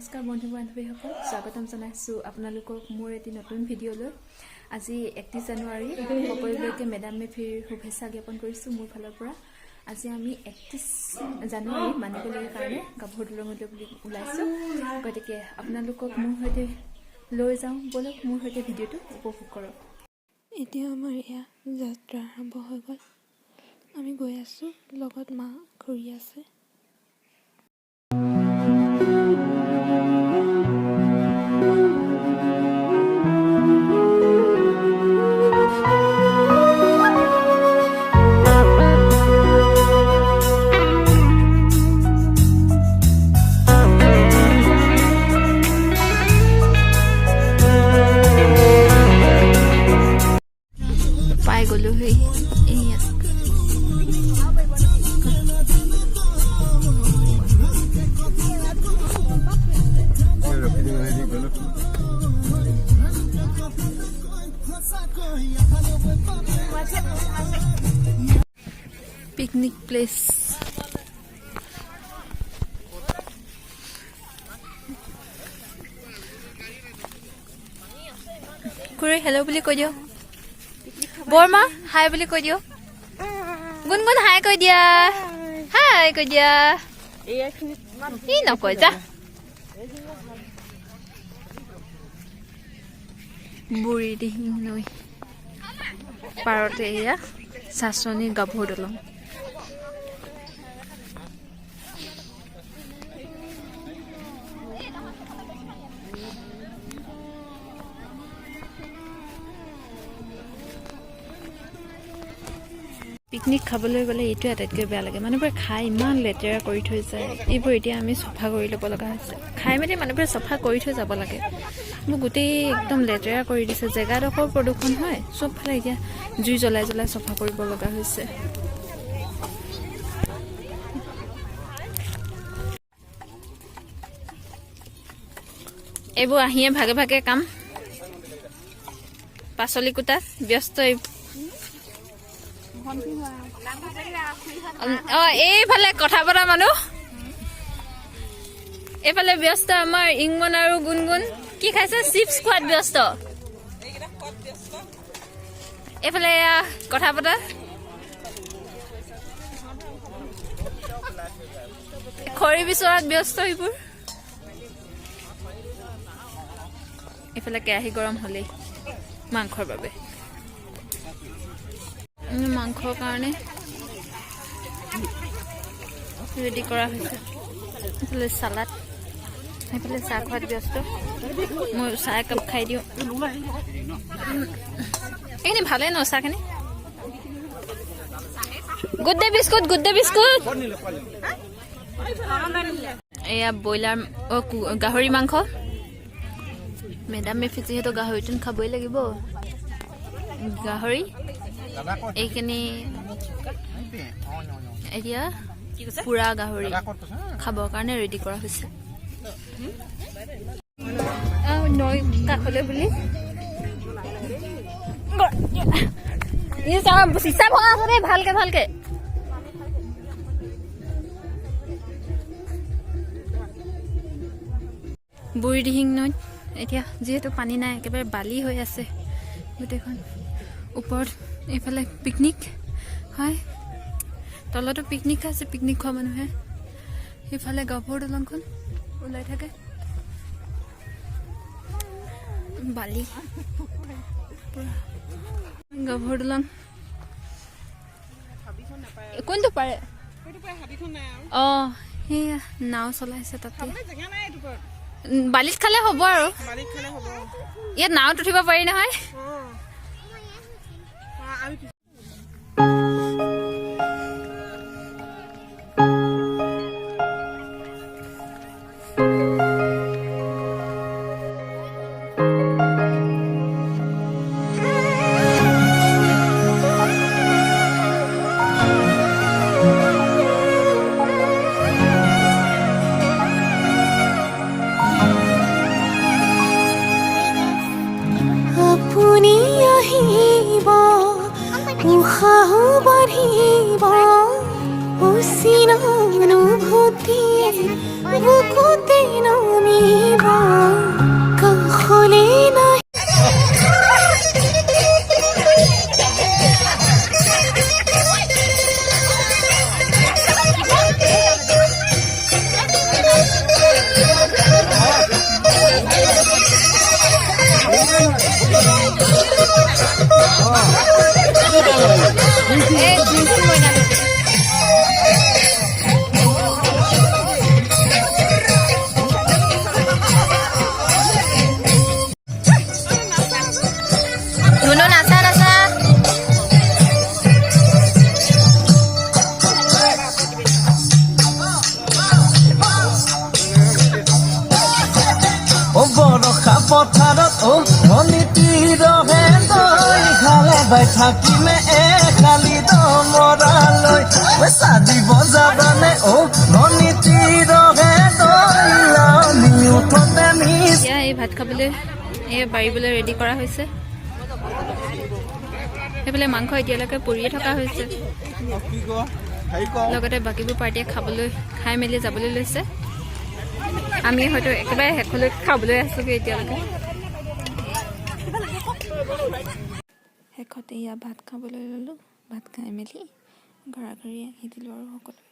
নমস্কাৰ বন্ধু বান্ধৱীসকল, স্বাগতম জনাইছোঁ আপোনালোকক মোৰ এটি নতুন ভিডিঅ'লৈ। আজি 31 জানুৱাৰী। সকলোলৈকে মেডাম মেফিৰ শুভেচ্ছা জ্ঞাপন কৰিছোঁ মোৰ ফালৰ পৰা। আজি আমি 31 জানুৱাৰী মানিবলৈ কাৰণে গাভৰু দলঙলৈ বুলি ওলাইছোঁ। গতিকে আপোনালোকক মোৰ সৈতে লৈ যাওঁ ব'লক, মোৰ সৈতে ভিডিঅ'টো উপভোগ কৰক। এতিয়া আমাৰ এয়া যাত্ৰা আৰম্ভ হৈ গ'ল। আমি গৈ আছোঁ, লগত মা, খুৰী আছে। পাই গ'লোহি ইয়াত। ৰখি দিওঁ, হেৰি গ'লো। Picnic place. খুৰী, হেল্ল' বুলি কৈ দিয়ক। বৰমা, হাই বুলি কৈ দিয়ক। গুণগুণ, হাই কৈ দিয়া, হাই কৈ দিয়া। ই নকয় যা। বুঢ়ীদিহিং নৈ পাৰতে এয়া চাচনি গাভৰু দলং। পিকনিক খাবলৈ গ'লে এইটোৱে আটাইতকৈ বেয়া লাগে, মানুহবোৰে খাই ইমান লেতেৰা কৰি থৈ যায়। এইবোৰ এতিয়া আমি চফা কৰি ল'ব লগা হৈছে। খাই মেলি মানুহবোৰে চফা কৰি থৈ যাব লাগে। এইবোৰ গোটেই একদম লেতেৰা কৰি দিছে। জেগাডোখৰ প্ৰদূষণ হয় চবফালে। এতিয়া জুই জ্বলাই জ্বলাই চফা কৰিব লগা হৈছে। এইবোৰ আহিয়ে ভাগে ভাগে কাম, পাচলি কুটাত ব্যস্ত। অ, এইফালে কথা পতা মানুহ, এইফালে ব্যস্ত আমাৰ ইংমন আৰু গুণগুণ। কি খাইছে? চিপছ খোৱাত ব্যস্ত। এইফালে এয়া কথা পতা, খৰি বিচৰাত ব্যস্ত এইবোৰ। এইফালে কেৰাহী গৰম হ'লেই মাংসৰ বাবে, মাংসৰ কাৰণে ৰেডি কৰা হৈছে। এইফালে চালাড, সেইফালে চাহ খোৱাত ব্যস্ত। মই চাহ একাপ খাই দিওঁ। এইখিনি ভালেই ন চাহখিনি? Good day biscuit, good day biscuit. এয়া ব্ৰইলাৰ, অ' গাহৰি মাংস। মেডাম মেফি যিহেতু, গাহৰিটো খাবই লাগিব। গাহৰি এইখিনি এতিয়া পুৰা গাহৰি খাবৰ কাৰণে ৰেডি কৰা হৈছে। নৈ কাষলৈ বুলি চিচা ভঙা আছে দেই, ভালকে ভালকে। বুঢ়ীদিহিং নৈত এতিয়া যিহেতু পানী নাই, একেবাৰে বালি হৈ আছে গোটেইখন। ওপৰত এইফালে পিকনিক হয়, তলতো পিকনিক আছে। পিকনিক খোৱা মানুহে সেইফালে গাভৰু দলংখন ওলাই থাকে। বালি পুৰা গাভৰু দলং। কোনটো পাৰে? অঁ, সেয়া নাও চলাইছে তাতে। বালিত খালে হ'ব আৰু ইয়াত নাৱত উঠিব পাৰি নহয়। আপুনি আহিব, উশাহ বাঢ়িব, অচিনা অনুভূতিয়ে বুকুতে নামিব। পথাৰত অ ধনীতি ৰহে দৈ খালে বাই থাকিমে একালি দমৰালৈ। ঐ চাদিব যাবানে অ ধনীতি ৰহে দৈ লানি উঠোতে মিছ এতিয়া এই ভাত খাবলৈ, এই বাঢ়িবলৈ ৰেডি কৰা হৈছে। সেইফালে মাংস এতিয়ালৈকে পৰিয়ে থকা হৈছে। লগতে বাকীবোৰ পাৰ্টীয়ে খাবলৈ, খাই মেলি যাবলৈ লৈছে। আমি হয়তো একেবাৰে শেষলৈ খাবলৈ আছোগৈ এতিয়ালৈকে। শেষত এয়া ভাত খাবলৈ ল'লোঁ। ভাত খাই মেলি ঘৰা ঘৰি আহি দিলোঁ আৰু সকলোৱে।